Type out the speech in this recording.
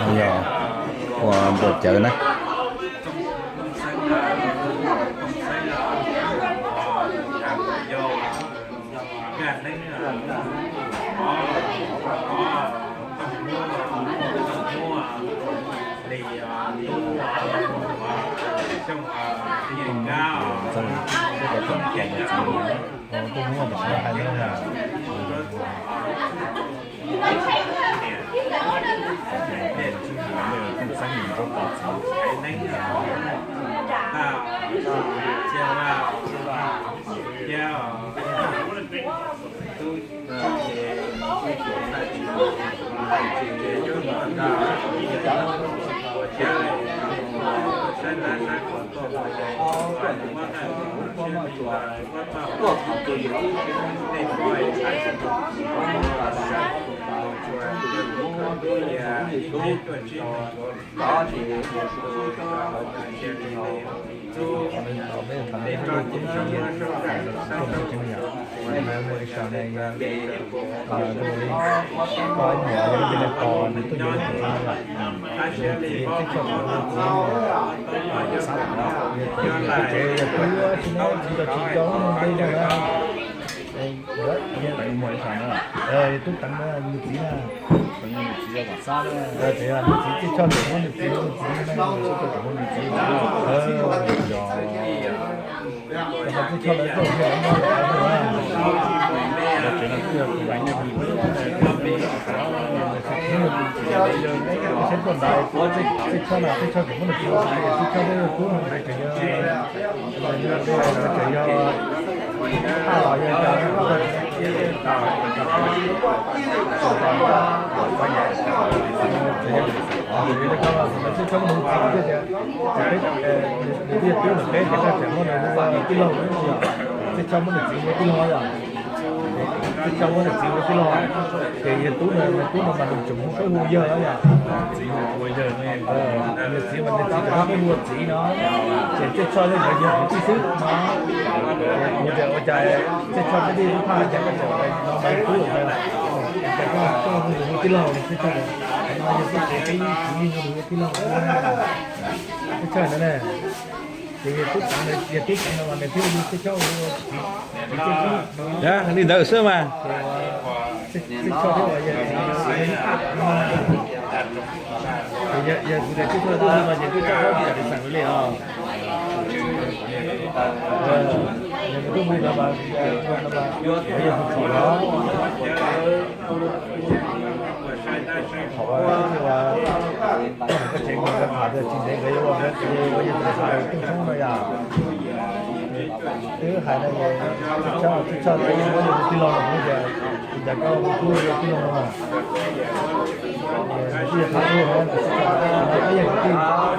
Yog ua npua cawv na. Tub Teev nws txiv na, txiv tsis tshua txawm muab nws txiv, nws txiv, txiv tsis tshua lawv txawj thiab lawv muab lawv txiv, txiv tsis tshua ntawd, txiv tsis tshua txawm muab nws txiv, txiv tsis tshua tub no nws tseem yog tseem yog thaj los yog tsis tshua muab nws txiv tiag tias, nws twb yog tub ntawm peb ces koj tseem muab nws ua tij laug, tsis tshua muab nws txiv ua tij laug yom. Tsis tshua muab nws txiv ua tij laug, ces yog tub no, tub no mas nws tseem hu peb hu yawg yom. Nws txiv mas nws txiv tseem muab peb hu ua txiv no, ces tsis tshua yog nkawd yog kwv tij xwb no. Kuv tias ua cas tsis tshua peb tij lub thaj cas koj tseem no mas tub lawm, cas koj hu yus ua tij laug tsis tshua, no yog peb tsev peb txiv yeej hu yus ua tij laug, tsis tshua ntawd ne. Ces yog tub Teev, yog tub Teev no mas nws thiaj li tsis tshua hu ua txiv, txiv tsis tshua. Li ntawd xwb mas. Tsis tshua thiab, yog kuv tias tsis tshua tub no ces tsis tshua li os. Yog kuv tub mus li ntawd mas, yog tus txiv los. Thaum ua koj tsev nkawd tham tias tsis ntev nkawd yuav ua nkawd tsev ua yawg tus hais Tooj Xoob no yom. Twb hais no, tsis tshua, tsis tshua muab yus tus tij laug los kuv tias, cas koj mus tub yus tij laug no. Nws twb yog thab tub, peb yeej kwv tij, peb yeej kwv tij xwb.